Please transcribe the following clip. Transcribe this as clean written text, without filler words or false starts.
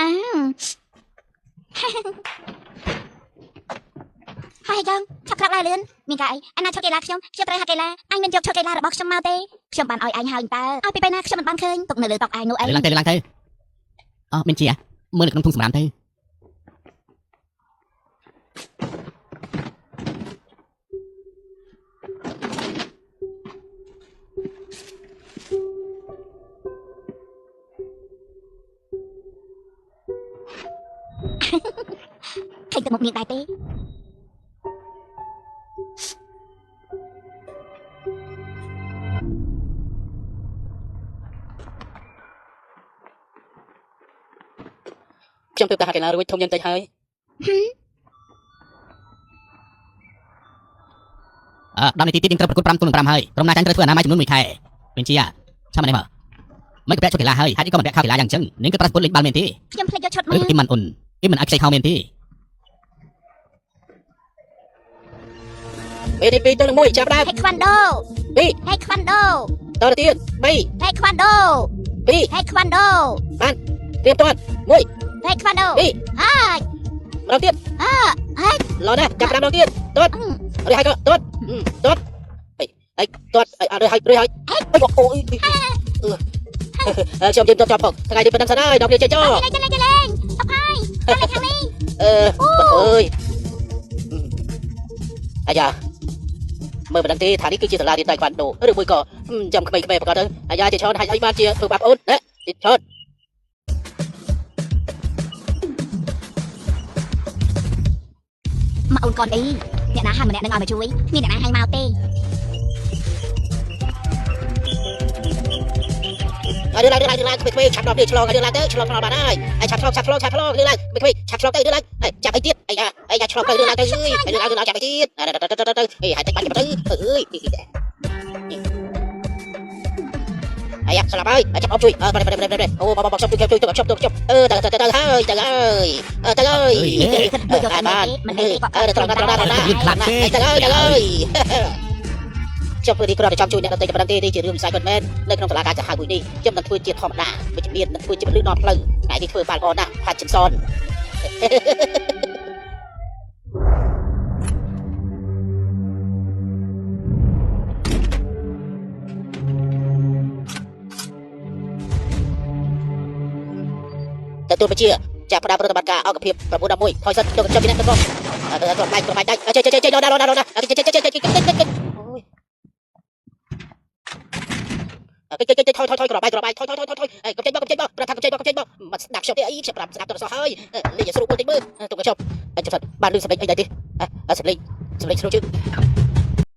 អើហើយយ៉ាងឆាប់ក្រោកឡើងលឿនមានការអីអាណាឈុតកីឡាខ្ញុំខ្ញុំត្រូវហាត់កីឡាអញមិនយកឈុតកីឡារបស់ខ្ញុំមកទេខ្ញុំបានឲ្យអញហើយតើឲ្យពីពេលណាខ្ញុំមិនបានឃើញទុកនៅលើតុឯងនោះអី ឡើងទៅឡើងទៅអោះមានជាមើលនៅក្នុងធុងសម្រាមទៅ ឃើញទៅមុខនាងដែរទេ ខ្ញុំទើបតែហាត់កីឡារួចធំយ៉ាងតិចហើយ អើ10នាទីទៀតយើងត្រូវប្រកួត5ទល់នឹង5ហើយក្រុមណាចាញ់ត្រូវធ្វើអនាម័យចំនួន1ខែមានជាឆាប់មកនេះមកមិនក៏ពាក់ឈុតកីឡាហើយហេតុអីក៏មិនពាក់ខោកីឡាយ៉ាងចឹងនាងក៏ប្រាស់ពុតលេងបាល់មែនទេ ខ្ញុំភ្លេចយកឈុត ឬ មក គីមម៉ាន់អ៊ុនគេមិនឲ្យខ្ចីខោមែនទេ មេទី2ទល់នឹង1ចាប់ដើម ហេខ្វាន់ដូ 2 ហេខ្វាន់ដូ តទៅទៀត3 ហេខ្វាន់ដូ 2 ហេខ្វាន់ដូ ត្រៀមទាត់ ហេខ្វាន់ដូ 2 ហើយ ម្ដងទៀត អើហើយ ឡណាចាប់5ដងទៀតទាត់រឿយហើយក៏ទាត់ទាត់អីអីទាត់អីអត់រឿយហើយរឿយហើយអូយអឺខ្ញុំជិះទាត់ចាប់ផងថ្ងៃនេះប៉ុណ្ណឹងសិនហើយដល់គ្នាចេះចោ លេងលេងលេងអភ័យខាងនេះខាងនេះ អឺអើយអាយ៉ាមើលមិនដឹងទេថានេះគឺជាសាលារៀនតៃក្វាន់ដូឬមួយក៏ចាំក្មេងៗប្រកាសទៅអាយ៉ាជាឆនហាច់អីបានជាធ្វើបាបអូនណាជាឆន មកអូនកូនអីអ្នកណាហាន់ម្នាក់នឹងឲ្យមកជួយគ្មានអ្នកណាឲ្យមកទេ ឲ្យរឿងឡើងរឿងឡើងរឿងឡើងក្មេងៗឆាប់ដល់នេះឆ្លងឲ្យរឿងឡើងទៅឆ្លងឆ្លងបានហើយឲ្យឆាប់ឆ្លងឆាប់ឆ្លងឆាប់ឆ្លងរឿងឡើងក្មេងៗឆាប់ឆ្លងទៅរឿងឡើងចាប់អីទៀតអីអាអីអាឆ្លងទៅរឿងឡើងទៅអើយរឿងឡើងរឿងឡើងចាប់អីទៀតទៅទៅទៅអីហើយតិចបាច់ទៅអើយអាយ៉ាស្លាប់ហើយចាប់អបជួយអឺប្រេប្រេប្រេអូបងបងខ្ញុំជួយជួយខ្ញុំខ្ញុំអឺទៅទៅទៅហើយទៅហើយទៅហើយ ដូចយកតែ បាន មិនទេគាត់ អឺត្រង់ត្រង់ត្រង់ទៅហើយទៅហើយខ្ញុំធ្វើនេះគ្រាន់តែចង់ជួយអ្នកដទៃតែប៉ុណ្្នឹងទេនេះជារឿងវិស័យគាត់មែននៅក្នុងតឡាការសាហាវមួយនេះខ្ញុំនឹងធ្វើជាធម្មតាវិជ្ជមាននឹងធ្វើជាពលឺនាំផ្លូវថ្ងៃនេះធ្វើបានល្អណាស់ផាច់ចិនសនទទួលបញ្ជាចាប់ផ្ដើមប្រតិបត្តិការអង្គភាព911ថយសិនទៅខ្ញុំពីនេះទៅកត្របាច់ត្របាច់ដាច់ចេះចេះចេះដល់ដល់ដល់ចេះចេះចេះចេះចេះចេះអូយចេះចេះចេះថយថយថយក្របាយក្របាយថយថយថយថយអេកុំចេញមកកុំចេញមកប្រាប់ថាកុំចេញមកកុំចេញមកមិនស្ដាប់ខ្ញុំទេអីខ្ញុំប្រាប់ស្ដាប់ទៅសោះហើយលេងឲ្យស្រួលតិចមើលទុកខ្ញុំចាំសិនបានលឺសម្លេងអីដែរទេសម្លេងសម្លេងស្រួលជើង